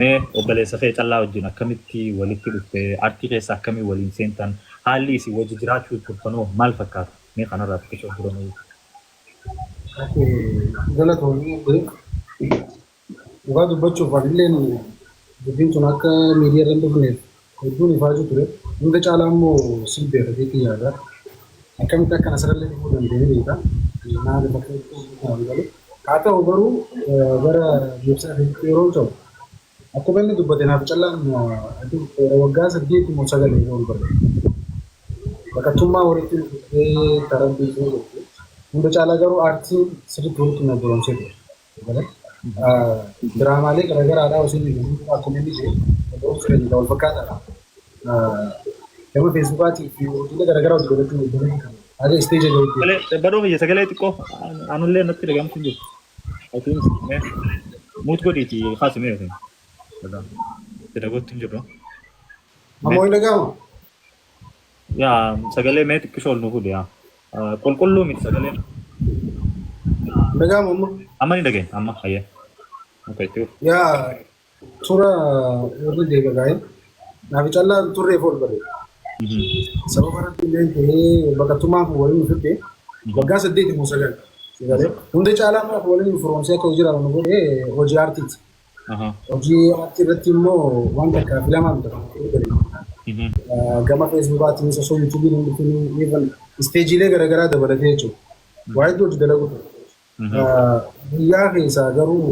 Mee obboleessa kee Callaa wajjin akkamitti walitti dhufte? Artii keessa akkamiin waliin seentan? Haalli isin wajji jiraachuu turtanoo maal fakkaata? Mee kanarraa xiqqishoo dura nuu ibsi. Okay, galatoomi Abdee. Dhugaa dubbachuuf anilleen dubbiin tun akka miidiyaa irra hin dhufneef hedduun ifaajuu ture. Hunda caalaa immoo si beeka jeetiin yaada. Akkamitti akkan asirrallee dhufuu danda'e ni beekta. Maaliif akka dhufuu hin galu. Haa ta'u garuu gara deebisaa keetitti yeroo ta'u akkuma inni dubbate naaf callaan waggaa 8 moo 9 yeroo ol barre. Baqattummaa walitti nu fidee tarabbii ishee jirti. Hunda caalaa garuu aartiin sirriitti walitti nu obbolomsee ture. Diraamaalee garaagaraadhaa osoo inni jiru akkuma inni jiru barumsa keenya wal fakkaataadha. Gama feesbuukaatii fi hojiilee garaagaraa hojii godhachuu hojii kan haga isteeja gahuutti. Sagalee badoo kiyya sagalee xiqqoo anullee natti dhagahamtu hin jiru. Atiin mee muut godhiiti kaasi mee yookiin. Itti dhagootti hin jirru. Ammoo hin dhaga'amu. Yaa sagalee mee xiqqishoo ol nu fuudhi yaa. Qulqulluu miti sagaleen. Hin dhaga'amu amma. Amma ni dhageenya amma hayyee. Okay, itti fufi. Yaa tura irra deebi'a gaa'e. Naaf callaa turreef ol bare. Sababa irratti illee ta'ee baqattummaan kun waliin nu fidde waggaa 8 moo 9. Hunda caalaa immoo waliin nu firoomsee akka hojii raawwannu godhe hojii aartiiti. Hojii aartii irratti immoo waan takkaa fi lamaan tokko gama feesbuukaatiinis osoo yuutuubiin hin dhufin even isteejiilee garaagaraa dabalatee jechuudha. Waa hedduu hojii dalagu ture. Guyyaa keessaa garuu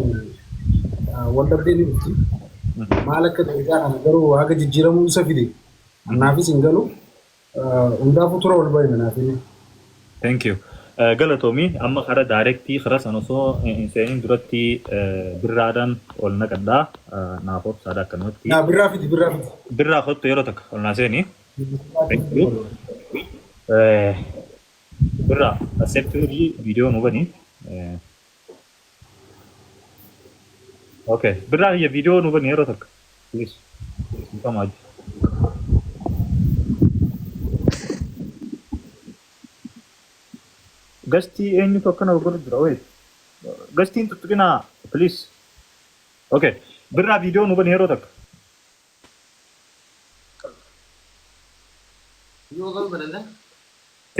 wal dhabdee ni dhufti. Maal akka dalagaa kana garuu haga jijjiiramuu isa fide annaafis hin galu. Hundaafuu tura wal baay'ina naaf inni. Thank you. Galatoomi amma kara directii kara san osoo hin seenin duratti birraadhaan ol naqadha. Naaf obsaadha akkanumatti. Naa birraa fidi birraa fidi. Birraa kottu yeroo takka ol naa seeni. Thank you. Birraa accept godhi viidiyoo nu bani. Okay. Birraa kiyya viidiyoo nu bani yeroo takka. Please. Dhiifama wajji. Gastii eenyutu akkana godhu jira wait. Gastiin tuttuqinaa please. Okay. Birraa viidiyoo nu bani yeroo takka. Yoo kam bananda?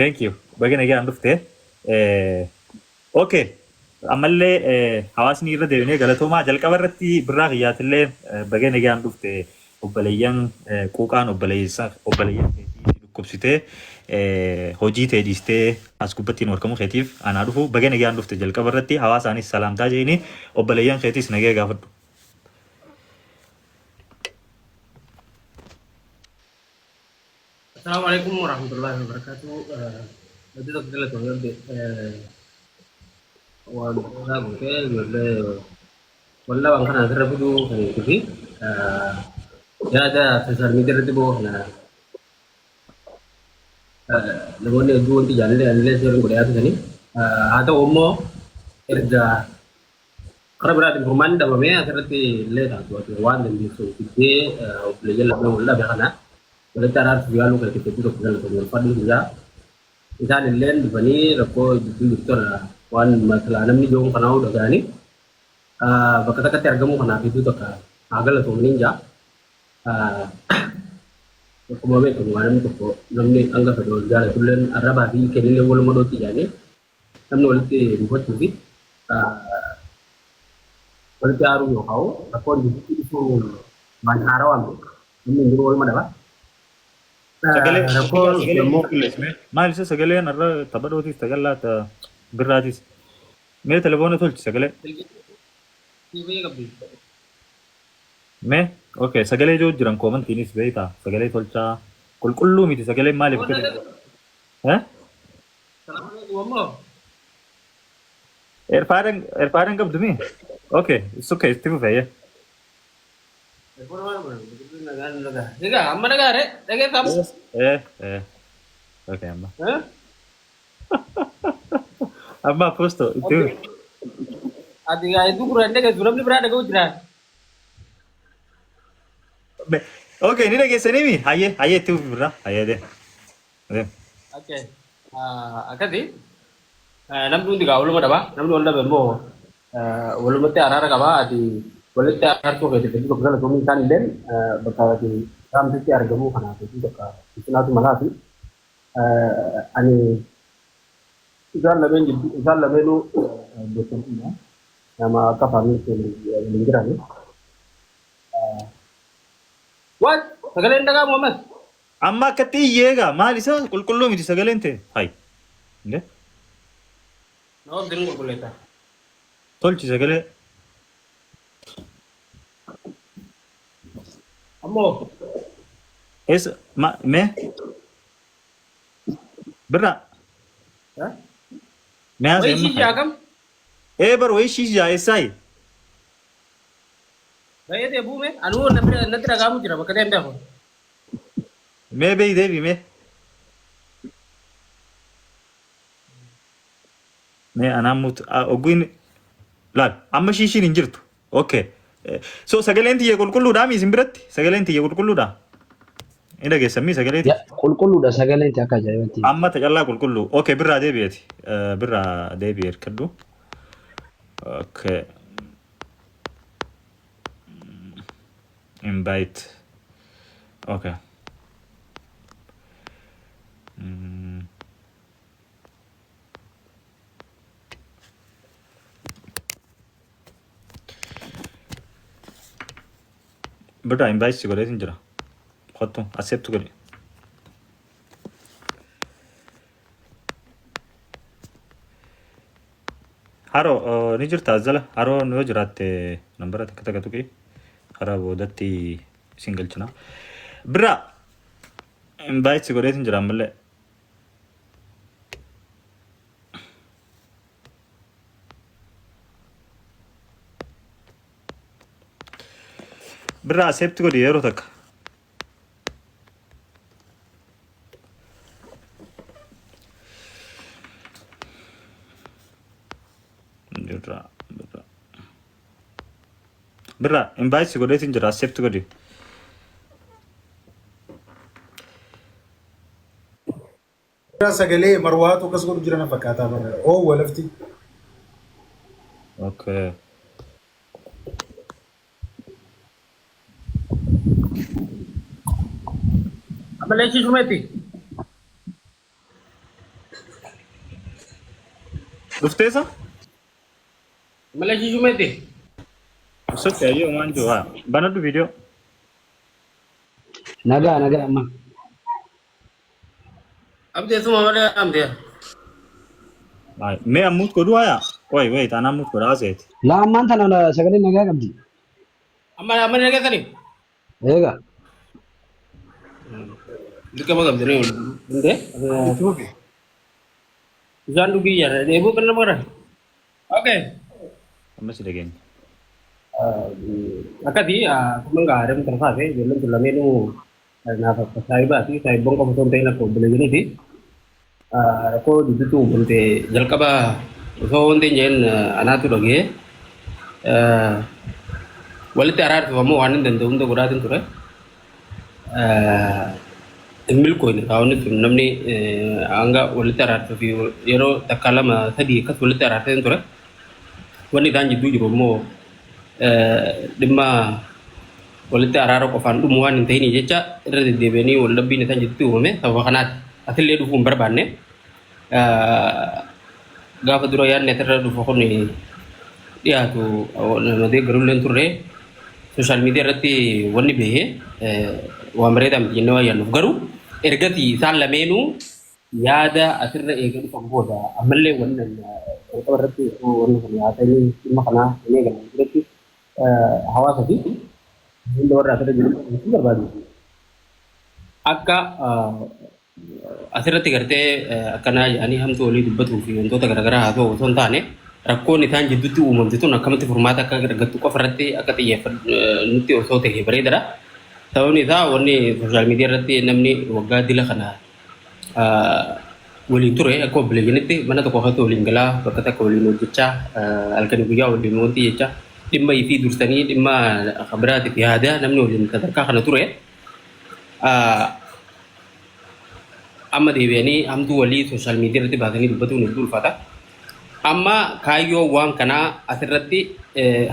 Thank you. Baga nagaan dhufte. Okay. Ammallee hawaasni irra deebinee galatoomaa jalqaba irratti birraa kiyyaatillee baga nagaan dhufte obboleeyyan quuqaan obboleessa obboleeyyan keetii si dhukkubsitee hojii tee dhiistee as gubbatti nu argamuu keetiif anaa dhufu baga nagaan dhufte jalqaba irratti hawaasaanis salaamtaa jeeni obboleeyyan keetiis nagee gaafadhu. Assalamu alaikum warahmatullahi wabarakatuh. Hedduu tokko galatoomii abde waan isaa gootee ijoollee wallabaan kana asirra fiduu kan fi yaada sooshaal miidiyaa irratti ba'u kana namoonni hedduu wanti jaalallee anillee seeruun godhe yaadutanii haa ta'u immoo erga Karaa biraatiin furmaanni dhabamee asirratti illee taatu ati waan dandeessu fiddee obboleeyyan lameen wal dhabe kana walitti araarsuuf yaaluu keetiif hedduu tokko galatoomi ulfaadhu guyyaa. Isaan illeen dhufanii rakkoo jidduu jirtu tana waan maslaa namni joon kanaa dhaga'anii bakka takkatti argamuu kanaaf hedduu takka haa galatoomaniin jaa. Akkuma beekamu waa namni tokko namni hanga fedhe wal jaalatulleen arrabaa fi kennillee waluma dhootti jaanii namni walitti mufachuu fi walitti aaruu yookaan rakkoon gidduutti dhufuu waan haarawaa miti. Namni hin jiru waluma dhaba. Sagalee Rakkoon sagalee immoo qulqulleessime. Maal isa sagaleen irra taphadhootis tagallaa ta birraatis. Mee telefoona tolchi sagalee. TV qabdi. Mee okay sagalee joo jiran koomantiinis beektaa sagalee tolchaa qulqulluu miti sagaleen maaliif akka ta'e. Eh? Erfaadhan qabdu mi? Okay, it's okay, itti fufe yeah. Egaa amma dhagaare dhageessamu. Eh, eh. Okay, amma. Amma aposto itti fufe. Ati gaa hedduu gurraan dhageessu namni biraa dhaga'u jira. Okay, ni dhageessanii mi? Hayyee, hayyee itti fufi birraa. Hayyee deem. Deem. Okay. Akkasi namni hundi gaa waluma dhaba. Namni wal dhabe immoo walumatti araara qaba. Ati Walitti araarsuu keetiif hedduu tokko galatoomii isaan illeen bakka ati saamtitti argamuu kanaaf hedduu tokko ibsinaatu malaa fi ani isaan lameen jidduu isaan lameenuu beekamtiidha. Nama akka faamilii waliin jirani. What? Sagaleen dhagaa Muhammad? Amma akkatti iyyee egaa maal isa qulqulluu miti sagaleen ta'e. Hay. Inde Na wabdin qulqulleessa. Tolchi sagalee. Ammoo Eessa ma mee birraa mee haasa'e wayii amma. ishii jaakam Ee bar wayii shiish jaa eessaayi? baay'ee ta'e buume anuu natti dhaga'amu jira bakka ta'e hin beeku. Mee beeyi deebi mee. Mee anaan mut ogguin laal amma shiishiin hin jirtu. Okay. So sagaleen tiyya qulqulluudhaa mi isin biratti? Sagaleen tiyya qulqulluudhaa? Ni dhageessan mi sagalee Ya, tiyya? qulqulluudha sagaleen tee akka ajaa'ibatti. Amma ta callaa qulqulluu. Okay, birraa deebi'eeti. Birraa deebi'e hirkadhu. Okay. Invite. Okay. Birraa invite si godheetin jira. Kottu accept godhi. Haroo ni jirta as jala. Haroo yoo jiraatte nambara takka takka tuqi. Karaa boodatti isin galchina. Birraa invite si godheetin jira ammallee. Birraa accept godhi yeroo takka. Birraa birraa. Birraa invite si godheetin jira accept godhi. Sagalee marwaatu akkas godhu jira na fakkaataa bara. Oowwa lafti. Okay. Ammallee ishii shumeetti. Dhufteessa? Ammallee ishii shumeetti. Sotti ayyoo maan jiru haa. Banadhu viidiyoo. Nagaa nagaa amma. Abdee suma malee amdee. Mee ammuut godhuu hayaa? Wait wait anaa ammuut godhaa seeti. Laa ammaan tana sagaleen nagaa qabdi. Amma amma ni dhageessanii? Eega. Dirqama qabdi ni hundee. Bishaan dhugii yaada dheebuu kan nama gara. Okay. Amma si dhageenya. Akkati akkuma gaariin kan taate ijoolleen tun lameenuu naaf akka saahibaa fi saahibboon qofa osoo hin ta'in akka obboleeyyaniiti. Rakkoo jidduutti uumamte jalqaba osoo wanti hin jedhin anaatu dhagee walitti araarsuuf ammoo waan hin danda'u hunda godhaatiin ture. Hin milkooyne kaawwanni sun namni hanga walitti araarsuu fi yeroo takka lama sadii akkas walitti araarsee ture. Wanni isaan jidduu jiru immoo dhimma walitti araara qofaan dhumu waan hin ta'inii jecha irra deddeebi'anii wal dhabbiin isaan jidduutti uumame sababa kanaati. Atillee dhufuu hin barbaanne. Gaafa dura yaadni asirra dhufu kun dhiyaatu nama deeggarullee hin turre. Sooshaal miidiyaa irratti wanni bahe waan bareedaa miti jennee waan yaadnuuf garuu ergasii isaan lameenuu Yaada asirra eega dhufan booda ammallee wanni an jalqaba irratti osoo wanni kun haasa'inii dhimma kanaa hin eegalamne duratti hawaasa fi hunda warra asirra jiru jechuu barbaadu. Akka asirratti gartee akkanaa jedhanii hamtuu walii dubbatuu fi wantoota garaagaraa haasa'u osoo hin taane rakkoon isaan jidduutti uumamte tun akkamitti furmaata akka argattu qofa irratti akka xiyyeeffannutti osoo ta'e bareedaadha. Sababni isaa wanni sooshaal miidiyaa irratti namni waggaa dila kana waliin ture akka obboleeyyanitti mana tokko keessatti waliin galaa bakka takka waliin hojjechaa halkanii guyyaa waliin wanti jecha dhimma ifii dursanii dhimma biraatiif yaada namni waliin sadarkaa kana ture. Amma deebi'anii hamtuu walii sooshaal miidiyaa irratti baasanii dubbatuun hedduu ulfaata. Amma kaayyoo waan kanaa asirratti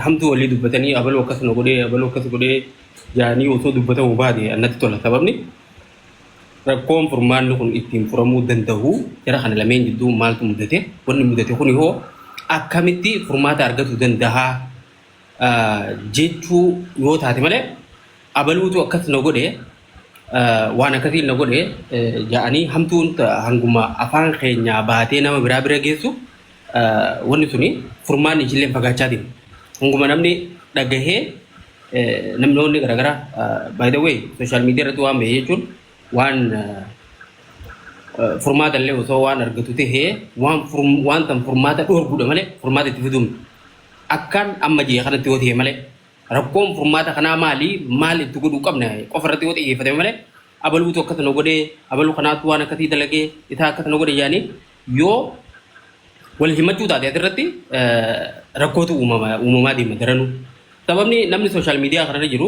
Hamtuu walii dubbatanii abaluu akkas na godhee abaluu akkas godhee jaanii osoo dubbatamuu baate annatti tola. Sababni rakkoon furmaanni kun ittiin furamuu danda'u jara kana lameen jidduu maaltu mudate, wanni mudate kuni hoo akkamitti furmaata argatu danda'a jechuu yoo taate malee abaluutu akkas na godhe waan akkasii na godhe ja'anii hamtuun hanguma afaan keenyaa baatee nama biraa bira geessu wanni suni furmaanni ishillee fagaachaa deema. Hanguma namni dhagahee namoonni garaagaraa, by the way, social media irratti waan bahe jechuun waan furmaata illee osoo waan argatu tahee waan waan tan furmaata dhoorguudha malee furmaata itti fiduun akkaan amma jee kanatti yoo ta'e malee, rakkoon furmaata kanaa maali, maal itti godhuu qabna qofa irratti yoo xiyyeeffatame malee, abaluutu akkas na godhee, abaluu kanaatu waan akkasii dalagee, isaa akkas na godhe yaani yoo wal himachuu taate asirratti rakkootu uumamaa deema daranuu. Sababni namni social media kanarra jiru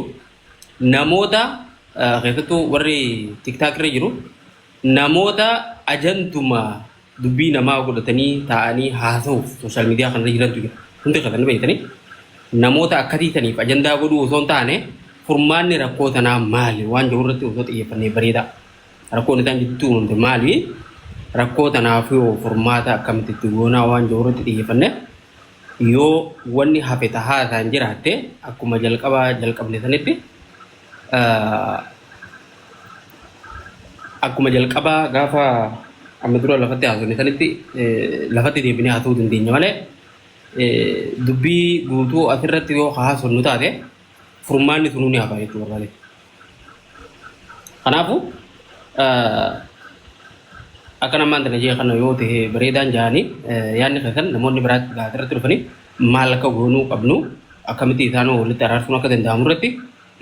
namoota, keessattuu warri TikTok irra jiru, namoota ajanduma dubbii namaa godhatanii taa'anii haasa'uuf social media kanarra jirantu jira. Hundi keessan beektanii namoota akkasii saniif ajandaa godhuu osoo hin taane furmaanni rakkoo tanaa maali waan jiru irratti osoo xiyyeeffannee bareeda. Rakkoon isaan jidduutti uumamte maali? Rakkoo tanaaf yoo furmaata akkamitti itti goonaa waan jiru irratti xiyyeeffanne yoo wanni hafe tahaa isaan jiraatte akkuma jalqabaa jalqabne sanitti, akkuma jalqabaa gaafa amma dura lafatti haasofne sanitti lafatti deebinee haasa'uu dandeenya malee, dubbii guutuu asirratti yoo haasofnu taate furmaanni sunuu ni hafa jechuu barbaade. Kanaafuu akka namaan tana jee kana yoo ta'e bareedaan ja'anii yaadni keessan namoonni biraatti asirratti dhufanii maal akka goonuu qabnu, akkamitti isaan walitti araarsuun akka danda'amu irratti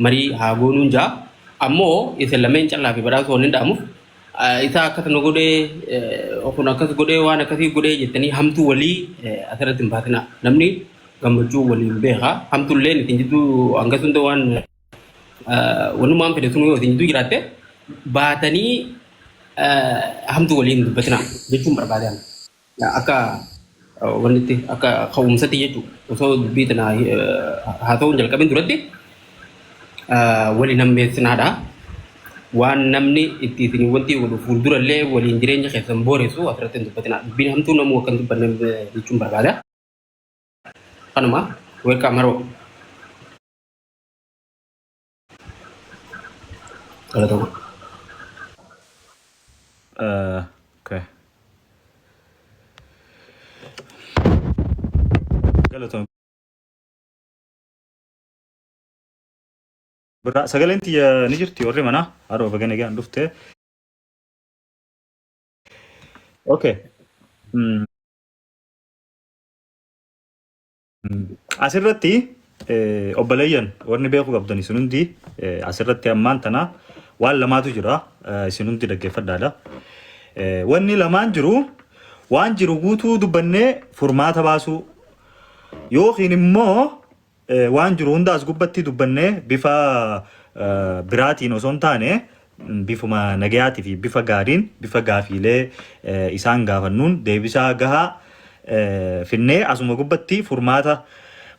marii haa goonuun ja'a. Ammoo isin lameen callaa fi badhaasuu waan hin dhaamuuf isaa akkas nu godhee, kun akkas godhee, waan akkasii godhee jettanii hamtuu walii asirratti hin baasinaa. Namni gammachuu waliin beeka. Hamtuullee isin jidduu hanga hunda waan wanumaan fedhe sun yoo isin jidduu jiraatte baatanii hamtuu waliin dubbatinaa jechuun barbaadan. Akka wannitti akka ka'umsatti jechuudha. Osoo dubbii tana haa ta'uun jalqabin duratti waliin hammeessinaadha. Waan namni itti isin wanti godhu fuuldurallee waliin jireenya keessan booressu asirratti hin dubbatinaa. Dubbiin hamtuu namuu akka hin dubbanne jechuun barbaada. Kanuma, welcome haroo. Galatoomaa. Okay. Galatoom. Birraa sagaleen tiyya ni jirti warri manaa haroo baga nagaan dhufte. Okay. Asirratti obboleeyyan warni beekuu qabdan isin hundi asirratti ammaan tana waan lamaatu jira, isin hundi dhaggeeffadhaadha. Wanni lamaan jiru, waan jiru guutuu dubbannee furmaata baasuu yookiin immoo waan jiru hunda as gubbatti dubbannee bifa biraatiin osoo hin taane bifuma nagayaatii fi bifa gaariin bifa gaafiilee isaan gaafannuun deebisaa gahaa finnee asuma gubbatti furmaata,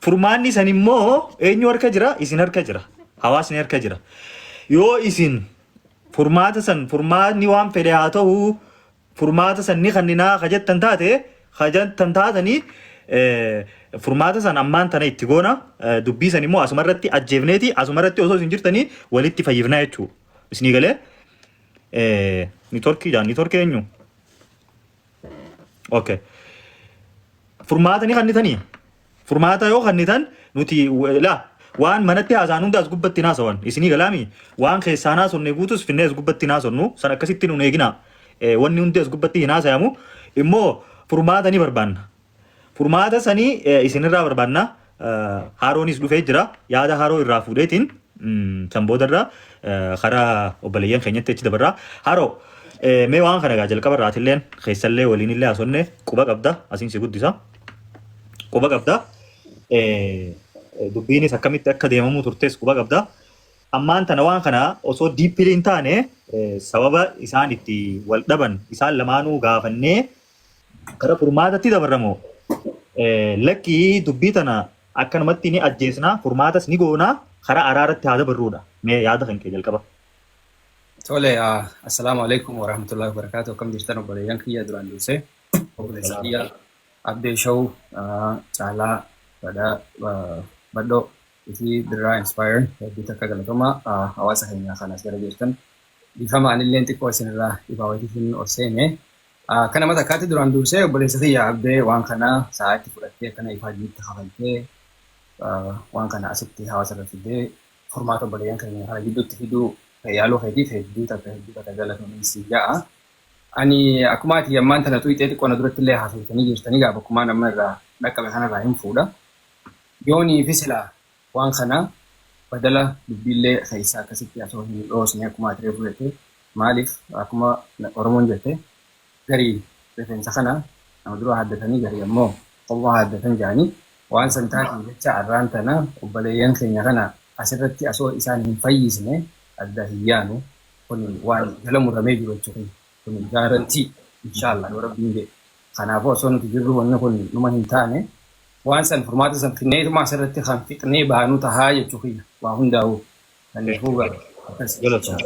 furmaanni san immoo eenyu harka jira? Isin harka jira, hawaasni harka jira. Yoo isin furmaata san, furmaanni waan fedhe haa ta'u, furmaata san ni kanninaa ka jettan taate, ka jettan taatanii furmaata san ammaan tana itti goona, dubbii san immoo asuma irratti ajjeefneeti asuma irratti osoo isin jirtanii walitti fayyifnaa jechuudha. Isinii galee networkii jaan networkii eenyu? Okay. Furmaata ni kannitanii? Furmaata yoo kannitan nuti laa waan manatti haasa'an hunda as gubbatti hin haasawan. Isinii galaami waan keessaan haasofne guutus finnee as gubbatti hin haasofnu. San akkasitti nun eegina. Wanni hundi as gubbatti hin haasayamu. Immoo furmaata ni barbaanna. Furmaata sanii isinirraa barbaanna. Haaroonis dhufee jira. Yaada haroo irraa fuudheetiin san boodarra karaa obboleeyyan keenyatti achi dabarra. Haroo, mee waan kana egaa jalqaba irraatilleen keessallee waliinillee haasofne quba qabda. Asiin si guddisa. Quba qabda. Dubbiinis akkamitti akka deemamuu turtes quba qabda. Ammaan tana waan kana osoo deeply hin taane sababa isaan itti wal dhaban isaan lamaanuu gaafannee gara furmaatatti dabarramoo lakkii dubbii tana Akkanumatti ni ajjeesnaa, furmaatas ni goonaa, karaa araaratti haa dabarruudha. Mee yaada kan kee jalqaba. Tole, assalaamu alaikum warahmatullahi wabarakatuh. Akkam jirtan obboleeyyan kiyya? Duraan dursee obboleessa kiyya Abdee Show, Caalaa, Badhaa, Badhoo fi Birraa Inspire, hedduu takka galatoomaa. Hawaasa keenya kanas gara jirtan, dhiifama, anilleen xiqqoo isinirraa dhibaawwatiitiin ol seene. Akka nama takkaatti duraan dursee obboleessa kiyya Abdee, waan kana sa'aatti fudhattee akkana ifaajiitti kafaltee waan kana asitti hawaasa irra fiddee furmaata obboleeyyan keenya kana gidduutti fiduu yaaluu keetiif hedduu takka hedduu takka galatoomii si ja'a. Ani akkuma ati ammaan tana xuyixee xiqqoo na duratti illee haasofitanii jirtanii gaa, bakkumaan amma irraa dhaqqabe kanarraa hin fuudha. Yoonii fi silaa waan kana badala dubbiillee keessaa akkasitti osoo hin dhoosne, akkuma ati reefu jette, maaliif akkuma Oromoon jette garii rifeensa kana nama dura haaddatanii, garii ammoo kophaa haaddatan jedhanii, waan san taatiif jecha arraan tana obboleeyyan keenya kana asirratti osoo isaan hin fayyisne adda hin yaanu. Kun waan jala muramee jiru jechuudha. Kun guarantee, inshaallah, yoo Rabbiin jedhe. Kanaafuu osoo nuti jirru wanni kun numa hin taane, waan san furmaata san finneetuma asirratti kan fixnee baanu tahaa jechuu kiyya waa hundaa'u. Kanaafuu akkas. Galatoom.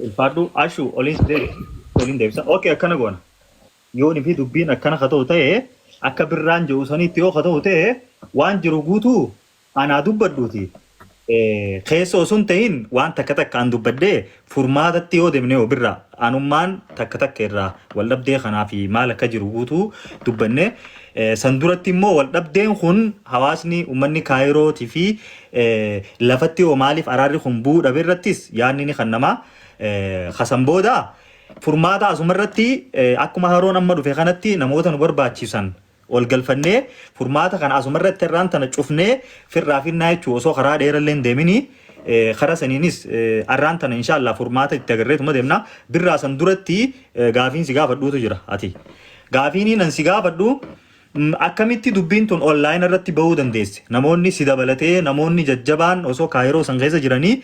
Ulfaadhu Ashu, oliin si deebisa. Oliin deebisa. Okay, akkana goona. Yoonii fi dubbiin akkana haa ta'u ta'e, akka Birraan jedhu sanitti yoo haa ta'u ta'e, waan jiru guutuu anaa dubbadhuuti. Keessa osoo hin ta'in waan takka takkaan dubbadhee furmaatatti yoo deemne, yoo Birraa anummaan takka takka irraa wal dhabdee kanaa fi maal akka jiru guutuu dubbanne, san duratti immoo wal dhabdeen kun hawaasni uummanni Kaayirootii fi lafatti yoo maaliif araarri kun bu'uu dhabe irrattis yaadni ni kennamaa. Kasan booda furmaata asuma irratti akkuma haroon amma dhufe kanatti namoota nu barbaachisan ol galfannee furmaata kana asuma irratti irraan tana cufnee firraa finnaa jechuu, osoo karaa dheerallee hin deemini karaa saniinis arraan tana inshaallah furmaata itti agarreetuma deemna. Birraa, san duratti gaafiin si gaafadhuutu jira. Ati gaafiin nan si gaafadhu, akkamitti dubbiin tun online irratti bahuu dandeesse? Namoonni si dabalatee namoonni jajjabaan osoo Kaayiroo san keessa jiranii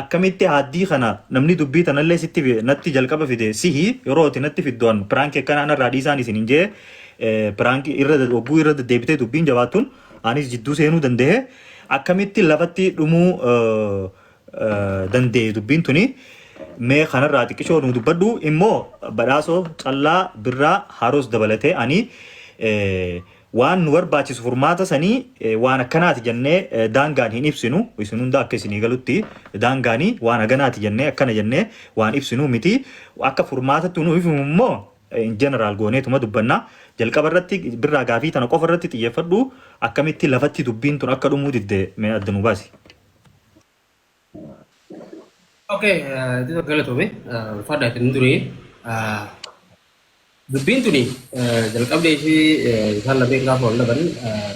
akkamitti haaddii kana namni dubbii tanallee sitti natti jalqaba fide sihi? Yeroo ati natti fiddu an prank akkanaa narraa dhiisaan isin hin jee, prank irra hogguu irra deddeebitee dubbiin jabaattuun anis jidduu seenuu danda'e. Akkamitti lafatti dhumuu danda'e dubbiin tuni? Mee kanarraa xiqqishoo nu dubbadhu. Immoo Badhaasoo, Callaa, Birraa, Haroos dabalatee ani waan nu barbaachisu furmaata sanii waan akkanaati jennee daangaan hin ibsinu. Isin hunda akka isinii galutti daangaanii waan haganaati jennee akkana jennee waan ibsinu miti. Akka furmaatatti nu ifimu immoo in general gooneetuma dubbanna. Jalqaba irratti Birraa, gaafii tana qofa irratti xiyyeeffadhu. Akkamitti lafatti dubbiin tun akka dhumuu didde mee adda nu baasi. Okay, dura galatoome. Ulfaadhaa itti durii. Dubbiin tuni jalqabdee ishee isaan lameen gaafa wal dhaban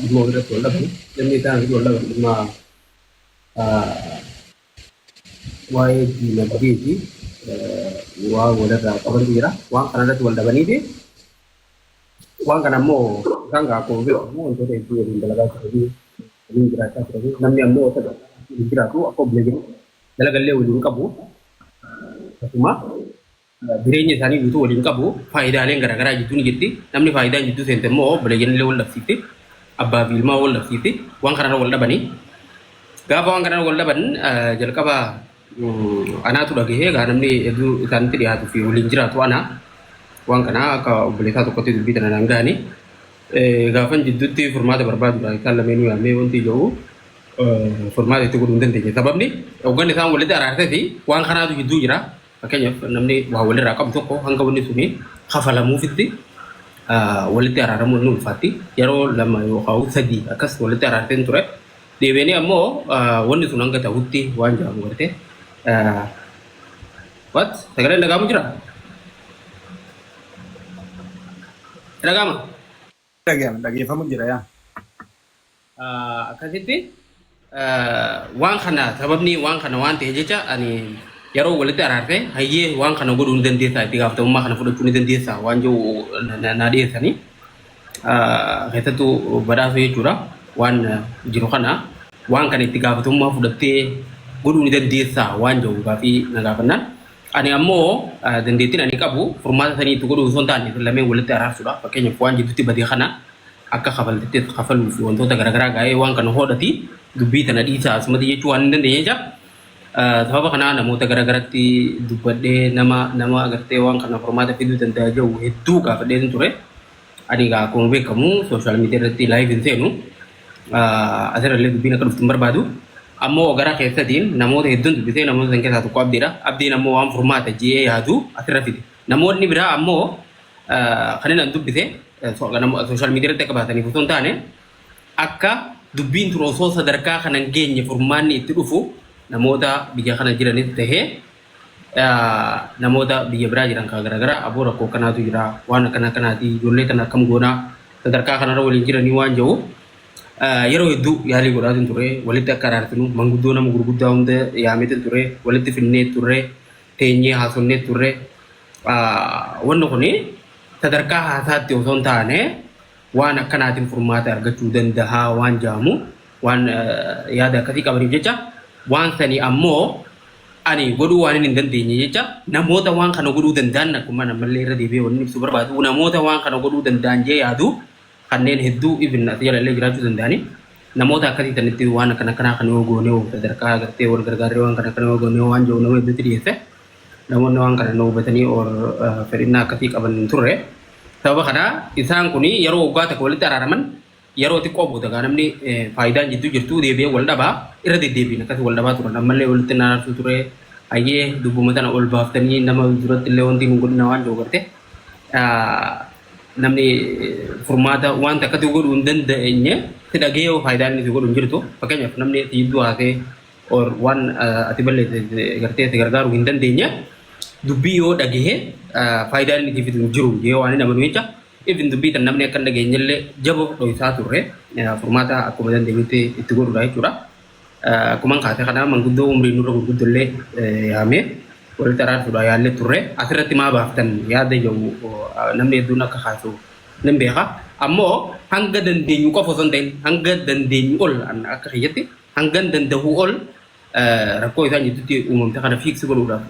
dhimma walirratti wal dhaban, dhimmi isaan irratti wal dhaban dhimma waa'ee diinagdeeti, waan walirraa qabantu jira. Waan kana irratti wal dhabaniiti. Waan kana ammoo isaan gaa akkuma beekamu wantoota hedduu waliin dalagaa turanii, waliin jiraachaa turanii, namni ammoo akka waliin jiraatu akka obboleeyyan dalagallee waliin qabu. Akkasuma jireenya isaanii guutuu waliin qabu, faayidaaleen garaagaraa jidduu ni jirti. Namni faayidaan jidduu seente immoo obboleeyyan illee wal dhabsiifti. Abbaa fi ilmaa wal dhabsiifti. Waan kanarra wal dhabanii. Gaafa waan kanarra wal dhaban jalqaba anaatu dhagahee egaa, namni hedduu isaanitti dhiyaatuu fi waliin jiraatu ana. Waan kana akka obboleessaa tokkotti dubbii tana naan gahanii. Gaafan jidduutti furmaata barbaadudha isaan lameenuu yaamee wanti jedhu furmaata itti godhuu hin dandeenye. Sababni hogganni isaan walitti araarsee fi waan kanaatu jidduu jira. Fakkeenyaaf namni waa walirraa qabu tokko hanga wanni suni kafalamuufitti walitti araaramuun ni ulfaatti. Yeroo lama yookaan sadii akkas walitti araarteen ture. Deebi'anii ammoo wanni sun hanga ta'utti waan jedhamu gartee. What? Sagaleen dhaga'amu jira? Dhaga'ama? Dhaga'ama, dhageeffamu jira yaa. Akkasitti waan kana sababni waan kana waan ta'e jecha ani yeroo walitti araarte hayyee waan kana godhuu ni dandeessaa, itti gaafatamummaa kana fudhachuu ni dandeessaa waan jiru na dhiyeessanii, keessattuu Badhaasuu jechuudha, waan jiru kana waan kana itti gaafatamummaa fudhattee godhuu ni dandeessaa waan jiru gaafii na gaafannaan, ani ammoo dandeettiin ani qabu furmaata sanii itti godhuu osoo hin taane lameen walitti araarsuudha. Fakkeenyaaf waan jidduutti badee kana Akka kafaltittis kafaluu fi wantoota garaagaraa gaa'ee waan kana hodhati dubbii tana dhiisaa asumatti jechuu waan hin dandeenye jecha. Sababa kanaa namoota garaagaratti dubbadhee nama nama agartee waan kana furmaata fiduu danda'a jiru hedduu gaafadhee ture. Ani egaa akkuma beekamu social media irratti live hin seenu. Asirrallee dubbiin akka dhuftu hin barbaadu. Ammoo gara keessatiin namoota hedduun dubbisee namoota san keessaa tokko Abdiidha. Abdiin ammoo waan furmaata ji'ee yaadu asirra fide. Namoonni biraa ammoo kan inni an dubbise social media irratti akka baasaniif osoo hin taane, akka dubbiin tun osoo sadarkaa kana hin geenye furmaanni itti dhufu, namoota biyya kana jiranis tahee namoota biyya biraa jiran kan garaagaraa, aboo rakkoo akkanaatu jira, waan akkana akkanaati, ijoollee kana akkam goonaa, sadarkaa kanarra waliin jiranii waan jiru, yeroo hedduu yaalii godhaatiin ture. Walitti akka araarsinu manguddoo, nama gurguddaa hunda yaameetiin ture, walitti finnee turre, teenyee haasofnee turre. Wanni kuni sadarkaa haasaatti osoo hin taane waan akkanaatiin furmaata argachuu danda'a waan jedhamu waan yaada akkasii qabaniif jecha, waan sanii ammoo ani godhuu waan hin dandeenye jecha, namoota waan kana godhuu danda'an, akkuma ammallee irra deebi'ee wanni ibsuu barbaadu, namoota waan kana godhuu danda'an jee yaadu kanneen hedduu ibn as jalallee jiraachuu danda'ani, namoota akkasii sanitti waan akkana akkanaa kan yoo goone, sadarkaa agartee wal gargaarree waan kana akkana yoo goone waan jiru nama hedduutti dhiyeesse. Namoonni waan kana nu hubatanii or fedhinnaa akkasii qaban hin turre. Sababa kanaa isaan kun yeroo waggaa tokko walitti araaraman, yeroo xiqqoo booda gaa namni faayidaan jidduu jirtu deebi'ee wal dhabaa, irra deddeebiin akkasii wal dhabaa turan. Ammallee walitti araarsuu ture. Hayyee, dubbuma tana ol baaftanii nama duratti illee wanti nu godhina waan jiru garte namni furmaata wanta akkasii godhuu hin dandeenye si dhagee yoo faayidaan inni si godhu hin jirtu. Fakkeenyaaf, namni si jidduu haasee or waan ati balleesse gartee si gargaaruu hin dandeenye dubbii yoo dhagahee faayidaan inni si fidu hin jiru yoo waan hin amanu jecha, even dubbii tan namni akka hin dhageenyellee jaboo dho'isaa turre, furmaata akkuma dandeenyutti itti godhudha jechuudha. Akkuma kaase kana manguddoo umriin nurra gurguddollee yaamee walitti araarsuudha yaallee turre. Asirratti maa baaftan yaada jedhu namni hedduun akka kaasu nan beeka. Ammoo hanga dandeenyu qofa osoo hin ta'in hanga dandeenyu ol, akka kiyyatti hangan danda'u ol, rakkoo isaan jidduutti uumamte kana fix godhuudhaaf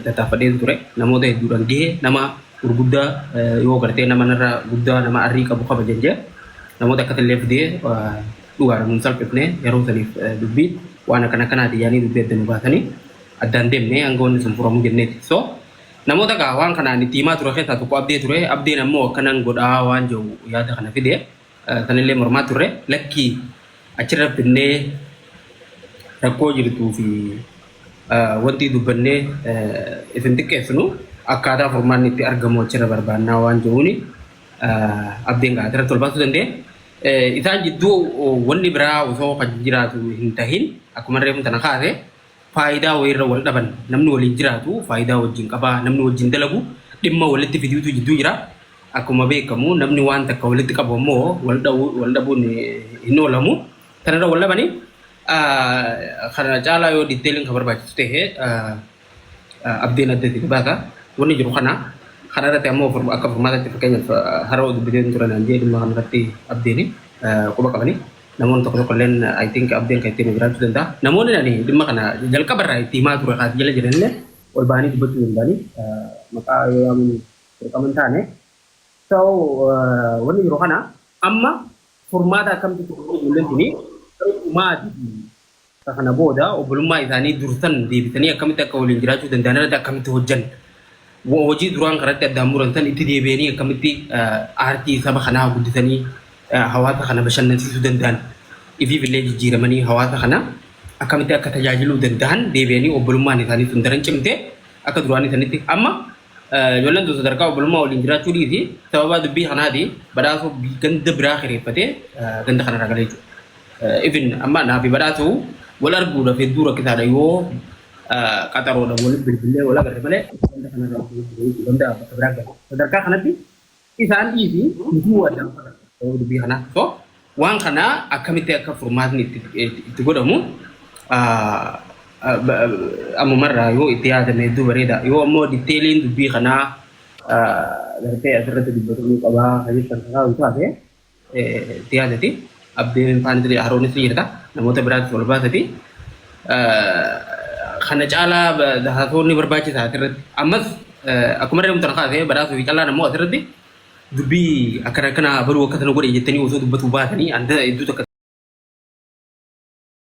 tattaaffadhee ture. Namoota hedduudhaan gahee nama gurguddaa yoo gartee nama narra guddaa, nama arrii qabu kabajan jee namoota akkasillee fidee, dhugaadhaan nun salphifne. Yeroo saniif dubbii waan akkana akkanaati yaanii dubbii adda nu baasanii addaan deemne hanga wanni sun furamu jenneeti. So namoota gaa waan kanaan itti himaa ture keessaa tokko Abdee ture. Abdeen ammoo akkanan godhaa waan jiru yaada kana fide, sanillee mormaa turre. Lakkii, achirra finnee rakkoo jirtuu fi wanti dubbannee isin xiqqeessinu, akkaataa furmaanni itti argamu achirra barbaannaa waan jiruuni Abdeen gaa asirratti ol baasuu danda'e. Isaan jidduu wanni biraa osoo kan jiraatu hin tahin, akkuma reefu tana kaase, faayidaa wayiirra wal dhaban. Namni waliin jiraatu faayidaa wajjin qabaa, namni wajjin dalagu dhimma walitti fiduutu jidduu jira. Akkuma beekamu namni waan takka walitti qabu ammoo wal dhabuun hin oolamu. Kanarra wal dhabanii kana caalaa yoo detailiin kan barbaachisu ta'e Abdeen adda itti baasa. Wanni jiru kana kanarratti ammoo akka furmaatatti, fakkeenyaaf, har'a dubbiteen turan jee dhimma kanarratti Abdeeni quba qabanii. Namoonni tokko tokko illeen, I think Abdeen kan ittiin jiraachuu danda'a. Namoonni ani dhimma kana jalqabarraa itti himaa ture kaas jala jiranillee ol bahanii dubbachuu danda'anii, maqaa yoo yaamuun dirqama hin taane. So wanni jiru kana amma furmaata akkamitti ijoolleen tuni dhumaatii fi kana booda obbolummaa isaanii dursan deebisanii akkamitti akka waliin jiraachuu danda'an irratti akkamitti hojjan, hojii duraan karatti addaan muran san itti deebi'anii akkamitti aartii saba kanaa guddisanii hawaasa kana bashannansiisuu danda'an, ifiif illee jijjiiramanii hawaasa kana akkamitti akka tajaajiluu danda'an, deebi'anii obbolummaan isaanii sun daran cimte akka duraanii sanitti. Amma ijoolleen tun sadarkaa obbolummaa waliin jiraachuu dhiisi, sababa dubbii kanaati Badhaasoo ganda biraa kireeffatee ganda kanarraa galee jechuudha. Even amma naafi Badhaasoo wal arguudhaaf hedduu rakkisaadha, yoo qaxaroodha waliin bilbilee wal agarre malee ganda kanarraa ganda bakka biraa gala. Sadarkaa kanatti isaan dhiisi, nutuu addaan fagaata sababa dubbii kanaa. So waan kana akkamitti akka furmaatni itti godhamu ammumarraa yoo itti yaadame hedduu bareeda. Yoo ammoo detailiin dubbii kanaa gartee asirratti dubbatamuu qabaa kan jettan kakaawu taate itti yaadati. Abdeen faanis Haroonis ni jirta. Namoota biraattis ol baasati. Kana caalaa haasawni barbaachisaa asirratti. Ammas akkuma reefu tana kaasee, Badhaasuu fi Callaan ammoo asirratti Dubbii akkana akkana baruu akka tana godhe jettanii osoo dubbatu baatanii anda hedduu takka.